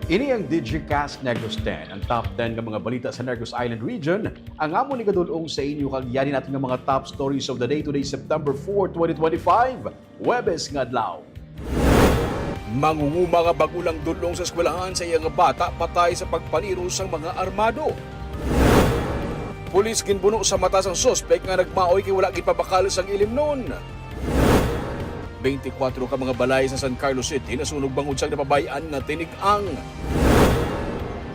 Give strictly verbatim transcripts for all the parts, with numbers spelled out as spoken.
Ini ang Digicast Negros ten, ang top ten nga mga balita sa Negros Island Region. Ang amon igadul-ong sa inyo kag yari natin nga mga top stories of the day today, September four, twenty twenty-five, Huwebes nga adlaw. Mangunguma nga bag-o lang dul-ong sa eskwelahan sa iya nga bata patay sa pagpaniro sang mga armado. Pulis ginbuno sa mata sang suspek nga nagmaoy kay wala ginpabakal sang ilimnon. Twenty-four ka mga balay sa San Carlos City nasunog bangod sang napabay-an nga tinig-ang.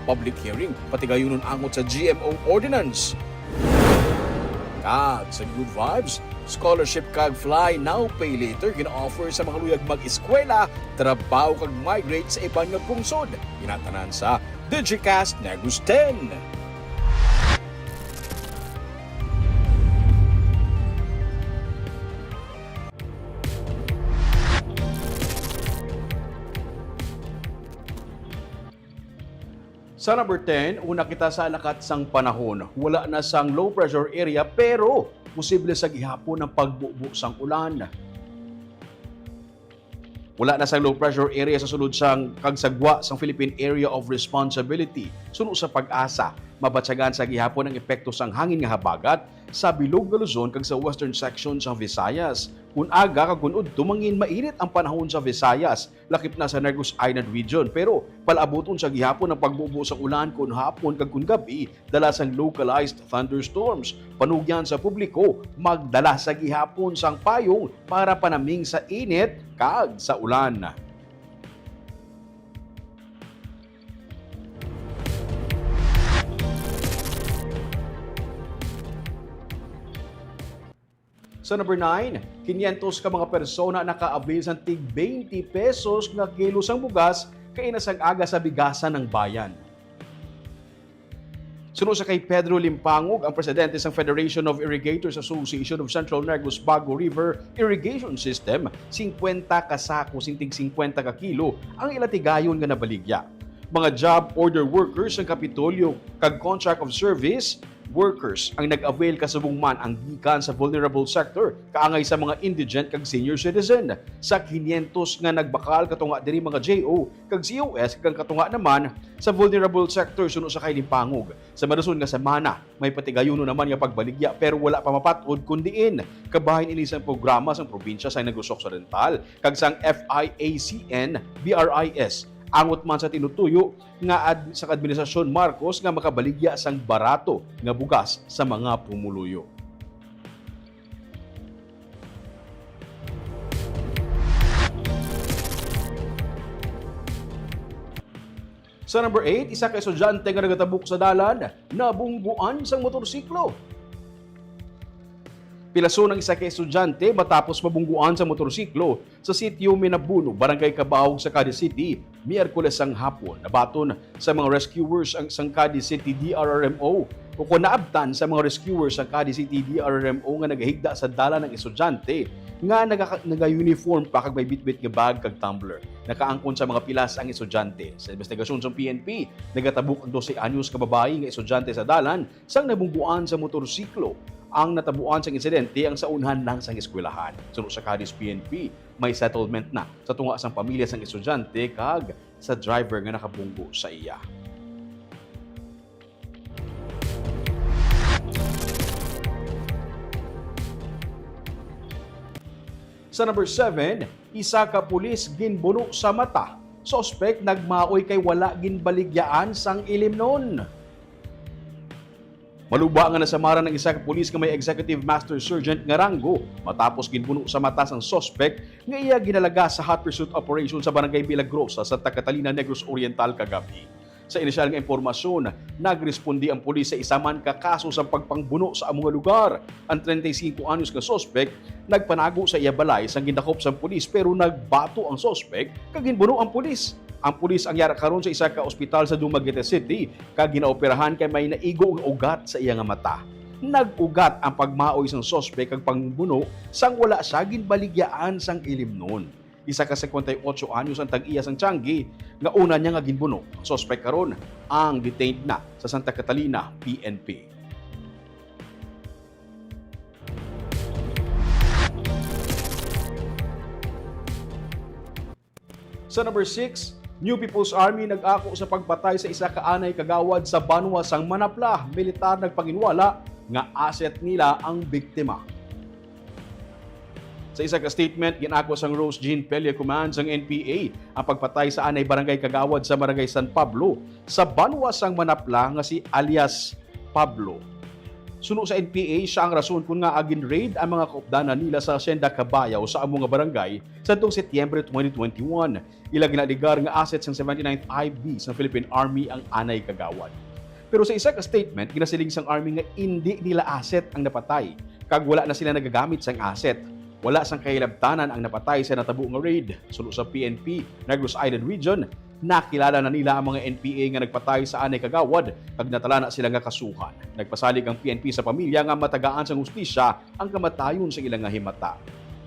Public hearing, patigayunon angot sa G M O ordinance. Kag sa Good Vibes, scholarship kag Fly Now Pay Later gina-offer sa mga luyag mag-eskwela, trabaho kag migrate sa iban nga pungsod. Ginatanan sa Digicast Negros ten. Sa number ten, una kita sa lakat sang panahon. Wala na sang low pressure area, pero posible sa gihapon ang pagbubo sang ulan. Wala na sang low pressure area sa sulod sang kag sa gwa sang Philippine Area of Responsibility. Suno sa PAGASA, mabatyagan sa gihapon ang epekto sang hangin nga habagat sa bilog nga Luzon kag sa western section sang Visayas. Kun aga kag kun udto, mangin mainit ang panahon sa Visayas, lakip na sa Negros Island Region, pero palaabuton sa gihapon ang pagbubo sang ulan kun hapon kag kun gab-i, dala sang localized thunderstorms. Panugyan sa publiko, magdala sa gihapon sang payong para panaming sa init kag sa ulan. Sa number nine, kinyentos ka mga persona naka-avail sang tig twenty pesos nga kilo sang bugas kaina sang aga sa Bigasan ng Bayan. Suno sa kay Pedro Limpangog, ang presidente sang Federation of Irrigators Association of Central Negros Bago River Irrigation System, singkwenta ka sako sing tig singkwenta ka kilo ang ila tigayon nga nabaligya. Mga job order workers sang Kapitolyo kag contract of service workers ang nag-avail, kasubong man ang gikan sa vulnerable sector, kaangay sa mga indigent kag senior citizen. Sa kinyentos nga nagbakal katunga diri, mga J O kag C O S, kag ang katunga naman sa vulnerable sector, suno sa kay Limpangog. Sa madason nga semana, may patigayunon naman nga pagbaligya, pero wala pa mapat-od kon diin. Kabahin ini sang programa sang probinsya sang Negros Occidental kag sang F I A C N B R I S. Angot man sa tinutuyo nga ad-, sa administrasyon Marcos nga makabaligya sang barato nga bugas sa mga pumuluyo. Sa number eight, isa ka estudyante nga nagatabok sa dalan, nabungguan sang motorsiklo. Pilason ang isa ka estudyante matapos mabungguan sa motorsiklo sa sitio Minabuno, Barangay Cabahog sa Cadiz City, Miyerkules sang hapon. Nabaton sa mga rescuers ang sang Cadiz City D R R M O, o kon naabtan sa mga rescuers sa Cadiz City D R R M O nga nagahigda sa dalan ang estudyante nga naga-, naga-uniform pa kag may bitbit nga bag kag tumbler. Nakaangkon sa mga pilas ang estudyante. Sa investigasyon sa P N P, nagatabok ang dose anyos ka babayi nga estudyante sa dalan sang nabungguan sa motorsiklo. Ang natabuan sang insidente ang sa unhan lang sang eskwelahan. Suno sa Cadiz P N P, may settlement na sa tunga sang pamilya sang estudyante kag sa driver nga nakabunggo sa iya. Sa number seven, isa ka pulis ginbuno sa mata. Suspek nagmaoy kay wala ginbaligyaan sang ilimnon. Maluba nga nasamaran ang isa ka pulis nga may Executive Master Sergeant nga ranggo matapos ginbuno sa mata sang suspek nga iya ginalaga sa hot pursuit operation sa Barangay Milagrosa, Santa Catalina, Negros Oriental kagab-i. Sa inisyal nga impormasyon, nagresponde ang pulis sa isa man ka kaso sa pagpangbuno sa amo nga lugar. Ang treinta y cinco anyos nga suspek nagpanago sa iya balay sang gindakop sang pulis, pero nagbato ang suspek kag ginbuno ang pulis. Ang pulis ang yara karon sa isa ka ospital sa Dumaguete City kag ginaoperahan kay may naigo nga ugat sa iya nga mata. Nag-ugat ang pagmaoy sang suspek kag pangbuno sang wala siya ginbaligyaan sang ilimnon. Isa ka cincuenta y ocho anyos ang tag-iya sang tianggi nga una niya nga ginbuno. Ang suspek karon ang detained na sa Santa Catalina P N P. Sa number six, New People's Army nag-ako sa pagpatay sa isa ka anay kagawad sa banwa sang Manapla. Militar nagpanginwala nga asset nila ang biktima. Sa isa ka statement, gin-ako sang Rose Jean Pelle Command sang N P A ang pagpatay sa anay barangay kagawad sa Barangay San Pablo sa banwa sang Manapla nga si alias Pablo. Suno sa N P A, siya ang rason kon ngaa gin-raid ang mga kaupdanan nila sa Hacienda Cabayaw sa amo nga barangay sadtong Setyembre twenty twenty-one. Ila ginalegar nga asset sang seventy-ninth I B sang Philippine Army ang anay kagawad. Pero sa isa ka statement, ginasiling sang Army nga indi nila asset ang napatay, kag wala na sila nagagamit sang asset. Wala sang kahilabtanan ang napatay sa natabo nga raid. Suno sa P N P Negros Island Region, nakilala na nila ang mga N P A nga nagpatay sa anay kagawad, kag natala na sila nga kasuhan. Nagpasalig ang P N P sa pamilya nga matagaan sang hustisya ang kamatayon sa ila nga himata.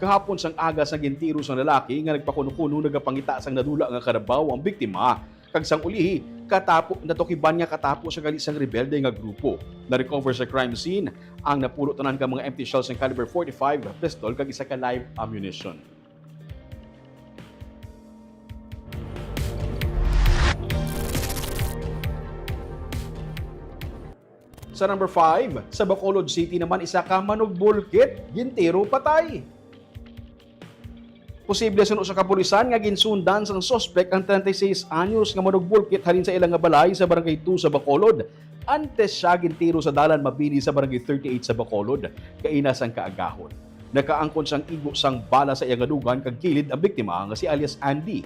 Kahapon sang aga, sa gintiro sang lalaki nga nagpakuno-kuno, nagapangita sang nadula nga karabaw ang biktima, kag sang ulihi, katapo, natukiban nga katapo siya gali sang rebelde nga grupo. Na-recover sa crime scene ang napulo tanan ka mga empty shells sang caliber forty-five pistol kag isa ka live ammunition. Sa number five, sa Bacolod City naman, isa ka manugbulkit gintiro patay. Posible suno sa kapulisan nga ginsundan sang suspek ang treinta y seis anyos nga manugbulkit halin sa ila nga balay sa Barangay two sa Bacolod, antes siya gintiro sa dalan mabini sa Barangay thirty-eight sa Bacolod kaina sang kaagahon. Nakaangkon sang igo sang bala sa iya nga dugan kag kilid ang biktima nga si alias Andy.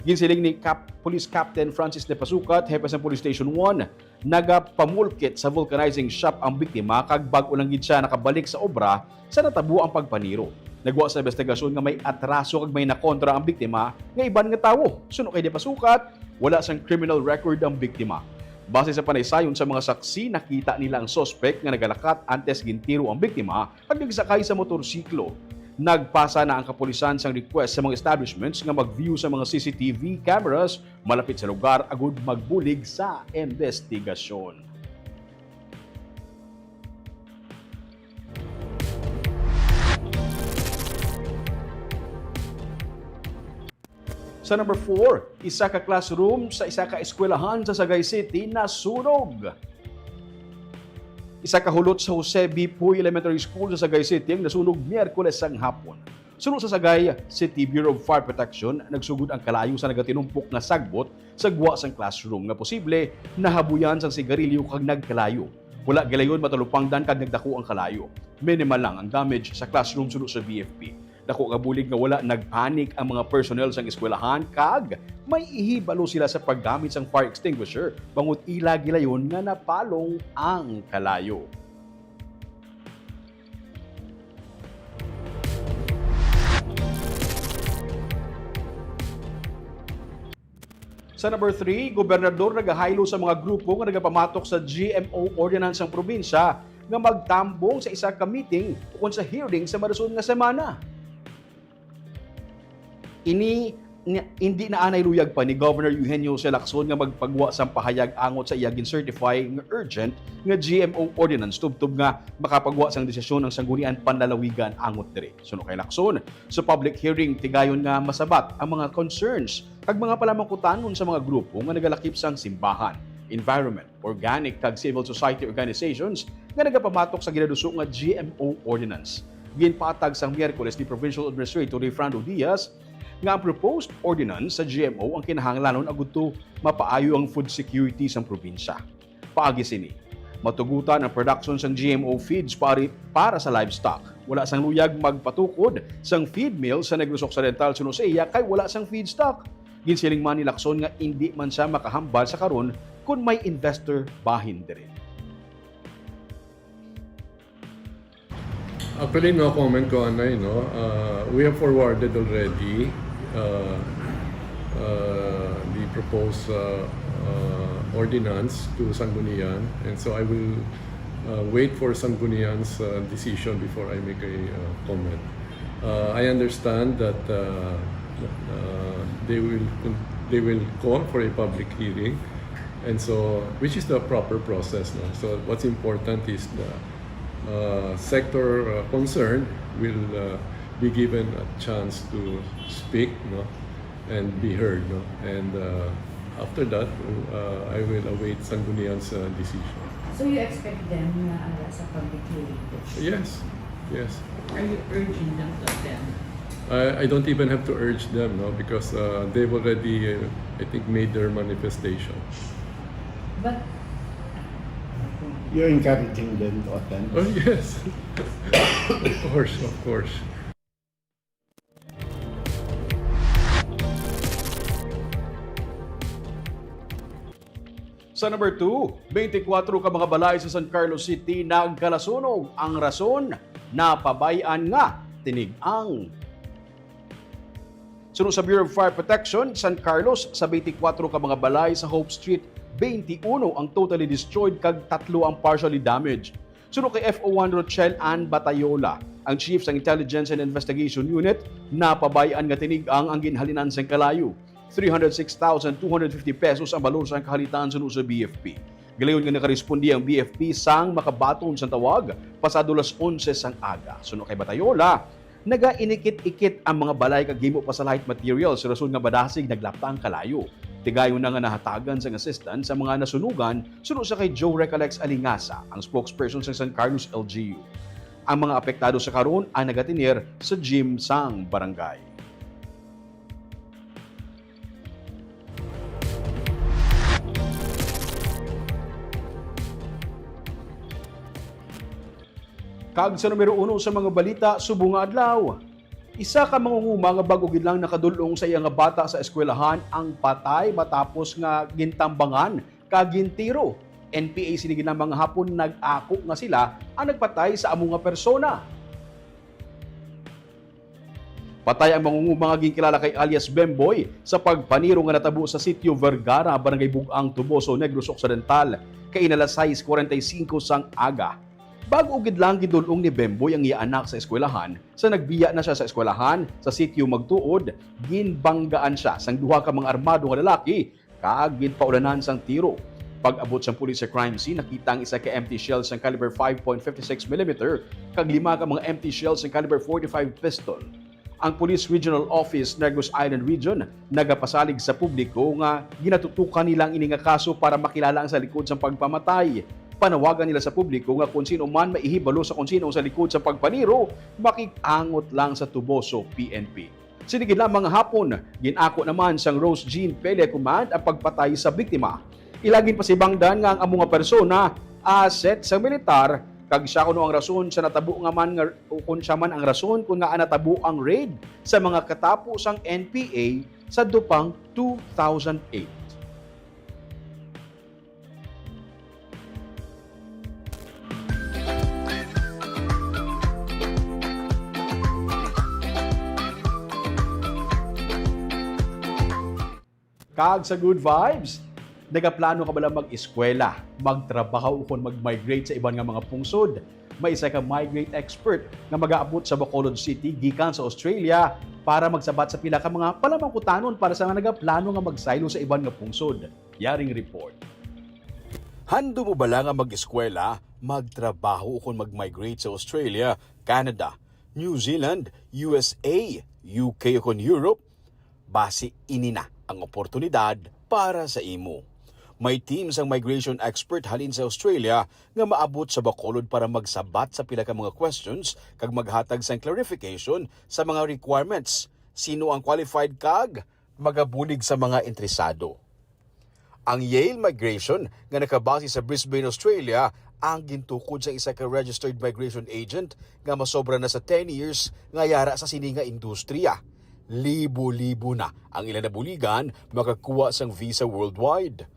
Ginsiling ni Cap-, Police Captain Francis De Pasukat, hepe sang Police Station one, nagapamulkit sa vulcanizing shop ang biktima kag bag-o lang gid siya nakabalik sa obra sa natabo ang pagpaniro. Nagwa sa investigasyon nga may atraso kag may nakontra ang biktima nga iban nga tawo. Suno kay De Pasukat, wala sang criminal record ang biktima. Base sa panaysayon sa mga saksi, nakita nila ang suspek nga nagalakat antes gintiro ang biktima kag nagsakay sa motorsiklo. Nagpasa na ang kapulisan sang request sa mga establishments nga mag-view sa mga C C T V cameras malapit sa lugar agud magbulig sa investigasyon. Sa number four, isa ka classroom sa isa ka eskwelahan sa Sagay City nasunog. Isa ka hulot sa Jose B. Puy Elementary School sa Sagay City ang nasunog Miyerkules sang hapon. Suno sa Sagay City Bureau of Fire Protection, nagsugod ang kalayo sa nagatinumpok nga sagbot sa gwa sang classroom nga posible nahabuyan sang sigarilyo kag nagkalayo. Wala gilayon matalupangdan kag nagdako ang kalayo. Minimal lang ang damage sa classroom suno sa B F P. Dako nga bulig nga wala nagpanik ang mga personnel sang eskwelahan kag may ihibalo sila sa paggamit sang fire extinguisher bangod ila gilayon nga napalong ang kalayo. Sa number three, gobernador nagahaylo sa mga grupo nga nagapamatok sa G M O ordinance sang probinsya nga magtambong sa isa ka meeting ukon sa hearing sa marason nga semana. Ini ni-, indi na anay luyag pa ni Governor Eugenio Jose Lacson nga magpagwa sang pahayag angot sa iya gin-certify nga urgent nga G M O ordinance tubtob nga makapagwa sang desisyon ang Sangguniang Panlalawigan angot diri. Suno kay Lacson, sa public hearing, tigayon nga masabat ang mga concerns kag mga palamangkutanon sa mga grupo nga nagalakip sang simbahan, environment, organic, kag civil society organizations nga nagapamatok sa ginaduso nga G M O ordinance. Ginpatag sang Miyerkules ni Provincial Administrator Rayfrando Diaz nga ang proposed ordinance sa G M O ang kinahanglanon agud to mapaayo ang food security sang probinsya. Paagi sini, matugutan ang production sang G M O feeds pari-, para sa livestock. Wala sang luyag magpatukod sang feed mill sa Negros Occidental suno sa iya kay wala sang feedstock. Ginsiling man ni Lacson nga indi man siya makahambal sa karon kon may investor bahin diri. Actually, no comment ko, ano, eh, no? Uh, we have forwarded already, uh, uh, the proposed, uh, uh, ordinance to Sangguniang, and so I will, uh, wait for Sangguniang's, uh, decision before I make a, uh, comment. Uh, I understand that, uh, uh, they will con-, they will call for a public hearing, and so, which is the proper process, no? So what's important is the uh, sector, uh, concerned will, uh, be given a chance to speak, no? and be heard, no? And uh, after that, uh, I will await Sangguniang's uh, decision. So you expect them na ara sa public hearing? Yes, yes. Are you urging them to attend? I, I don't even have to urge them, no, because uh, they've already, uh, I think, made their manifestation. But You're encouraging them to attend. Oh yes, of course, of course. Sa number two, twenty-four ka mga balay sa San Carlos City nagkalasunog. Ang rason, napabay-an nga tinig-ang. Suno sa Bureau of Fire Protection, San Carlos, sa twenty-four ka mga balay sa Hope Street twenty-one ang totally destroyed kag tatlo ang partially damaged. Suno kay F O one Rochelle Ann Batayola, ang chief sang Intelligence and Investigation Unit, napabay-an nga tinig-ang ang ginhalinan sang kalayo. Three hundred six thousand two hundred fifty pesos ang balor sang kahalitan suno sa B F P. Gilayon nga nakaresponde ang B F P sang makabaton sang tawag pasado las onse sang aga. Suno kay Batayola, nagainikit-ikit ang mga balay kag gimo pa sa light materials rason nga madasig naglapta ang kalayo. Tigayon na nga nahatagan sang assistance ang mga nasunugan, suno sa kay Joe Recalex Alingasa, ang spokesperson sang San Carlos L G U. Ang mga apektado sa karon ang nagatener sa gym sang barangay. Kag sa numero uno sa mga balita subong nga adlaw, isa ka mangunguma nga bag-o gid lang nakadul-ong sa iya nga bata sa eskwelahan ang patay matapos nga gintambangan kag gintiro. N P A sini gid lang mga hapon nag-ako nga sila ang nagpatay sa amo nga persona. Patay ang mangunguma nga ginkilala kay alias Bemboy sa pagpaniro nga natabo sa Sitio Vergara, Barangay Bug-ang, Toboso, Negros Occidental, kaina alas sais cuarenta y cinco sang aga. Bag-o gid lang gidul-ong ni Bemboy ang iya anak sa eskwelahan. Sa nagbiya na siya sa eskwelahan sa Sitio Magtuod, ginbanggaan siya sang duha ka mga armado nga lalaki kag ginpaulanan sang tiro. Pag-abot sang pulis sa crime scene, nakita ang isa ka empty shell sang caliber five point five six millimeter kag lima ka mga empty shell sang caliber forty-five pistol. Ang Police Regional Office, Negros Island Region, nagapasalig sa publiko nga ginatutukan nila ang ini nga kaso para makilala ang sa likod sang pagpamatay. Panawagan nila sa publiko nga kung sino man maihibalo sa kung sino ang sa likod sa pagpaniro, makig-angot lang sa Toboso P N P. Sini gid lamang nga hapon, gin-ako naman sang Rose Jean Pele Command ang pagpatay sa biktima. Ila ginpasibangdan nga ang amo nga persona asset sang militar, kag siya kuno ang rason sa natabo nga man nga, o kun siya man ang rason kun ngaa natabo ang raid sa mga katapo sang N P A sa Dupang two thousand eight. Kag sa good vibes, nagaplano ka bala mag-eskwela, magtrabaho, ukon mag-migrate sa iban nga mga pungsod? May isa ka migrate expert nga mag-aabot sa Bacolod City gikan sa Australia para magsabat sa pila ka mga palamangkutanon para sa mga nagaplano nga magsaylo sa iban nga pungsod. Yaring report. Handom mo bala nga mag-eskwela, magtrabaho, ukon mag-migrate sa Australia, Canada, New Zealand, U S A, U K, ukon Europe? Basi ini na ang oportunidad para sa imo. May team sang migration expert halin sa Australia nga maabot sa Bacolod para magsabat sa pila ka mga questions kag maghatag sang clarification sa mga requirements, sino ang qualified kag magabulig sa mga interesado. Ang Yale Migration nga nakabase sa Brisbane, Australia, ang gintukod sa isa ka registered migration agent nga masobra na sa ten years nga yara sa sini nga industriya. Libo-libo na ang ila nabuligan makakuha sang visa worldwide.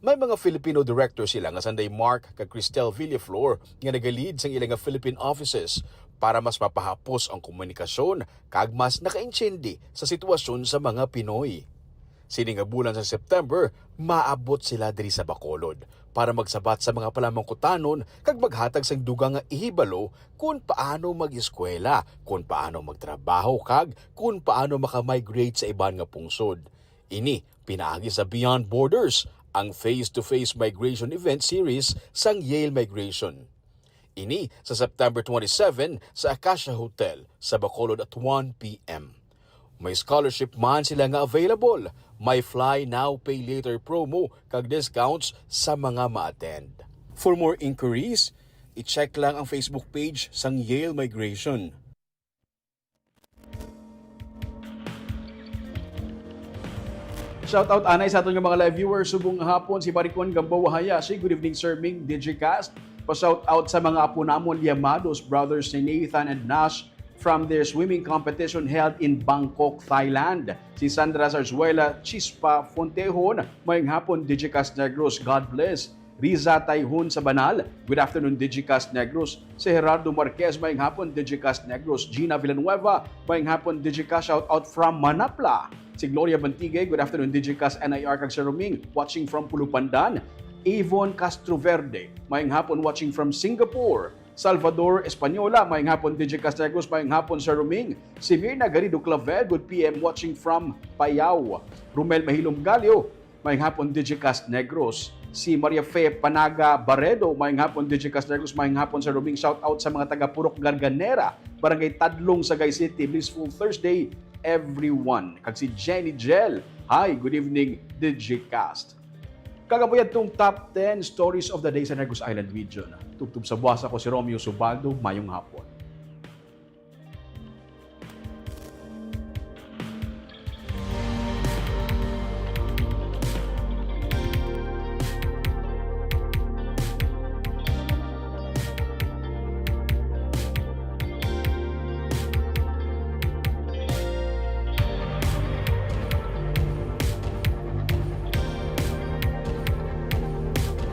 May mga Filipino director sila nga sanday Mark kag Cristel Villaflor nga nagalead sang ila nga Philippine offices para mas mapahapos ang komunikasyon kag mas nakaintindi sa sitwasyon sa mga Pinoy. Sini nga bulan sa September, maabot sila diri sa Bacolod para magsabat sa mga palamangkutanon kag maghatag sang dugang nga ihibalo kon paano mag-eskwela, kon paano magtrabaho kag kon paano makamigrate sa iban nga pungsod. Ini pinaagi sa Beyond Borders, ang face-to-face migration event series sang Yale Migration. Ini sa September twenty-seven sa Acacia Hotel sa Bacolod at one P M. May scholarship man sila nga available. May fly now, pay later promo kag discounts sa mga ma-attend. For more inquiries, i-check lang ang Facebook page sang Yale Migration. Shout out anay sa aton nga mga live viewers subong nga hapon, si Maricon Gamboa Hayashi. Good evening, Sir Ming Digicast. Pa-shout out sa mga apo namon, Yamados brothers ni Nathan and Nash from their swimming competition held in Bangkok, Thailand. Si Sandra Zarzuela Chispa Fontehon, mayong hapon, Digicast Negros. God bless. Riza Tayhon sa Banal, good afternoon, Digicast Negros. Si Gerardo Marquez, mayong hapon, Digicast Negros. Gina Villanueva, mayong hapon, Digicast, shout out from Manapla. Si Gloria Bantigue, good afternoon, Digicast N I R kag Sir Roming, watching from Pulupandan. Avon Castroverde, mayong hapon, watching from Singapore. Salvador Española, mayong hapon, Digicast Negros, mayong hapon, Sir Roming. Si Mirna Garrido Clavel, good P M, watching from Payao. Romel Mahilom Galio, mayong hapon, Digicast Negros. Si Maria Fe Panaga Barredo, mayong hapon, Digicast Negros, mayong hapon, Sir Roming. Shout out sa mga taga Purok Garganera, Barangay Tadlong, Sagay City. Blissful Thursday, everyone. Kag si Jenny Jel, hi, good evening, Digicast. Kag amo yadtong top ten stories of the day sa Negros Island region. Tubtob sa buwas, ako si Romeo Subaldo, mayong hapon.